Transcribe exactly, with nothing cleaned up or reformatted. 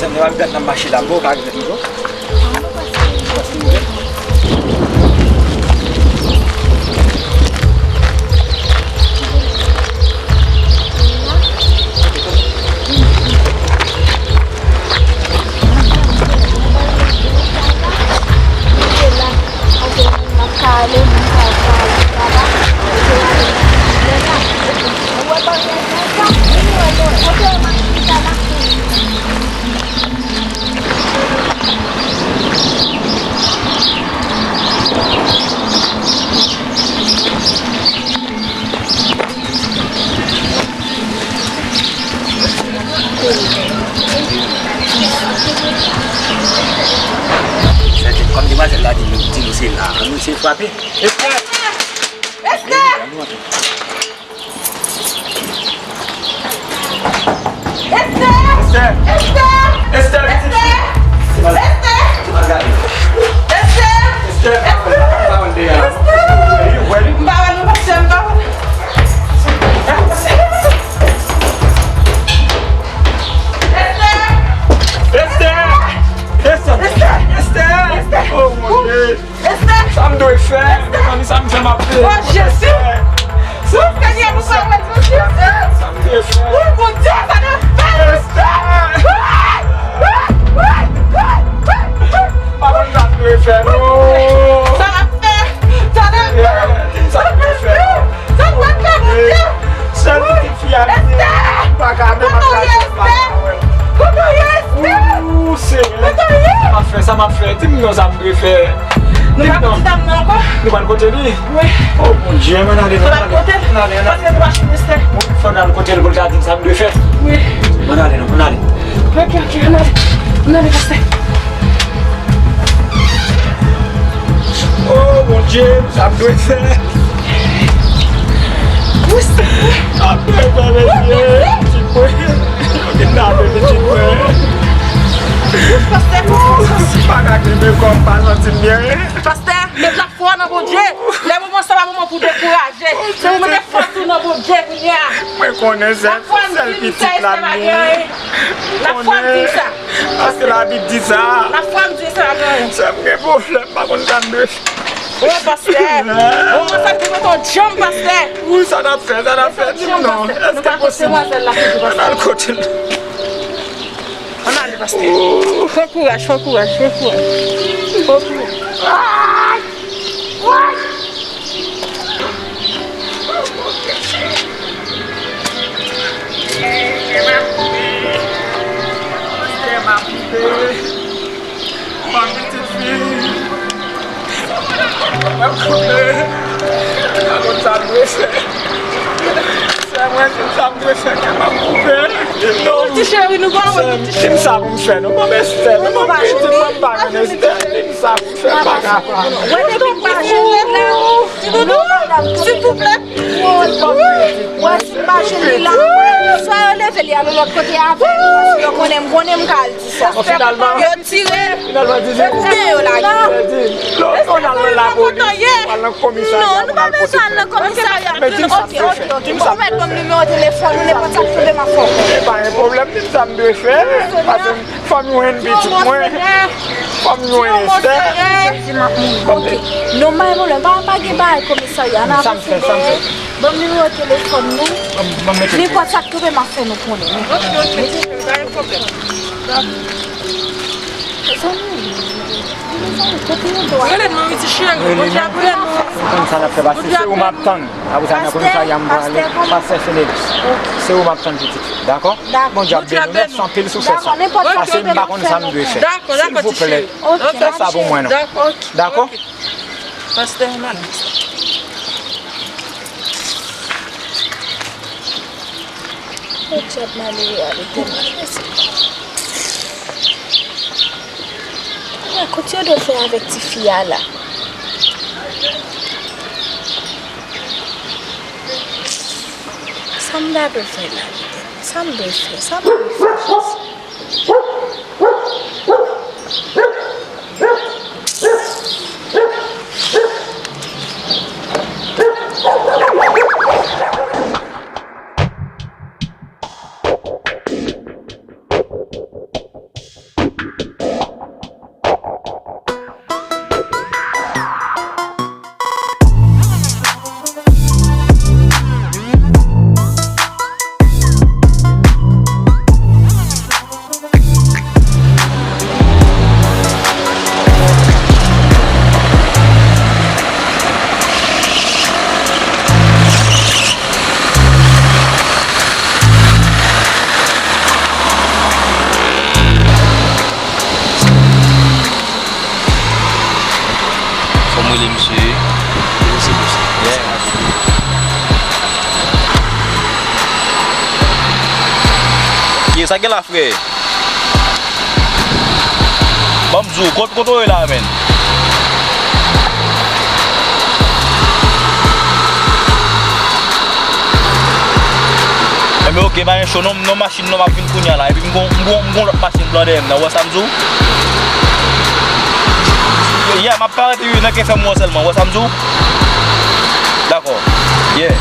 Sèm, nou ap gad nan mache la, bon, pa rive toujou. Kòm demwazèl la di nou, di nou se la, ann eseye frape. Esther! Esther! Esther! Esther! Esther! Esther! Esther! Esther! Esther! M pa wè non, pastè, m pa wè. Esther! Esther! Esther! Esther! Oh mon Dieu! Esther! Sa m dwe fè? Mezanmi, sa m fè m ap peye. Oh, Jezi! Wi, Senyè, nou pa wè, Jezi! Sa m dwe fè? Wi, Bondye, sa n ap fè? Esther! Wi! Wi! Wi! Wi! Wi! Wi! Pa konn sa m dwe fè, non. Sa n ap fè? Sa n ap fè? Sa n ap fè? Sa n ap fè, Bondye? Sèl pitit fi a li ye. Esther! M pa ka menm ap gade l, m pa ka wè l. Kote w ye, Esther? Ooh, Senyè. Kote w ye? Sa m ap fè, sa m ap fè. Di m non, sa m dwe fè. Nou pa konn ti dam nan ankò? Nou pa konn kote li? Wi. Oh, Bondye, m ann ale non, m ann ale. Fò n al kote l. Paske nou pa jwenn Esther. Fò n al kote l pou l ka di n sa m dwe fè. Wi. M ann ale non, m ann ale. Ok, ok, ann ale. Ann ale, pastè. Oh, Bondye, sa m dwe fè? Wi, Senyè. Sa m dwe fè, mesye? Pitit mwen. Kidnape pitit mwen. Pastè, pastè. M pa ka kenbe kò m, m pa santi m byen. Pastè, met lafwa nan Bondye. Lè moman sa pa moman pou dekouraje. Se moman de fòs ou nan Bondye kounye a. Mwen konnen se sèl pitit la m gen. Lafwa m di m sa. Paske Labib di sa. Lafwa m di sa, pa gen anyen. Sè m gen pwoblèm, m pa konn sa m dwe fè. O pastè. Moman sa ki mete w djanm, pastè. Wi, sa n ap fè, sa n ap fè, di m non. Èske posib? Ann al kote l. Ann ale, pastè. Pran kouraj, pran kouraj, pran kouraj. Pran kouraj. Pastè, m ap koupe. Mwen pitit fi. Mwen koupe. M pa konn sa m dwe fè. Sè mwen, di m sa m dwe fè, kè m ap koupe. Di m non. Ti cheri, nou pa wè ti cheri. Di m sa pou m fè non. Mwen Esther, non, mwen pitit mwen, m pa konn Esther. Di m sa pou m fè, m pa ka. Wè depi m pa jere la. Ti doudou. Silvouplè. Wi. Wè, si m pa jwenn li la, swa yo leve li al yon lòt kote avè m, paske yo konnen m konnen m ka al di sa. Bon, finalman, yo tire. Finalman, Didi, yo koupe yo lage. Didi, nou, nou al nan lapolis, nou al nan komisarya, non, nou pa bezwen al nan komisarya. Men di m sa m dwe fè. Di m sa m dwe fè. Ou mèt ban m nimewo telefòn ou, nenpòt sa k tonbe m ap fè w konnen. E pa yon pwoblèm, di m sa m dwe fè. Paske fanmi w enn pitit mwen. Fanmi w enn estè. Ok. Non, pa gen pwoblèm. Pa, pa gen bagay komisarya. N avanse dèyè. Ban m nimewo telefòn nou. Nenpòt sa k tonbe m ap fè nou konnen. Ok, ok. Pa gen pwoblèm. Mezanmi, mezanmi, kote yo dwe? Rele nou, wi, ti cheri. Bondye ap rele nou. Ou konn sa n ap fè, pastè. Se ou m ap tann. Apre sa, nan komisarya, m prale. Pastè Fenelus. Se ou m ap tann, pitit. Dakò? Bondye ap beni w. Mèsi anpil si w fè sa. Paske m pa konn sa m dwe fè. Dakò, dakò, ti cheri. Silvouplè, fè sa pou mwen, non. Dakò? Pastè, madanm. O dyab malere a, Letènèl, mèsi. Kote yo dwe fè avèk tifi a la? Sa m ta dwe fè la, Letènèl? Sa m dwe fè? Sa m dwe fè, Jezi? Fò m rele misye. Yeah. Ye, sa gen la, frè? Ban m di w, kot, kot w ye la, menn? Enben, oke, pa gen cho, non, non, machin nan m ap vin kounye a la. Epi m gon, m gon, m gon lòt machin blan dèyè m nan. Ou wè sa m di w? Yeah, m ap parèt, wi, nan ke fè m wè sèlman. Ou wè sa m di w? Dakò. Yeah.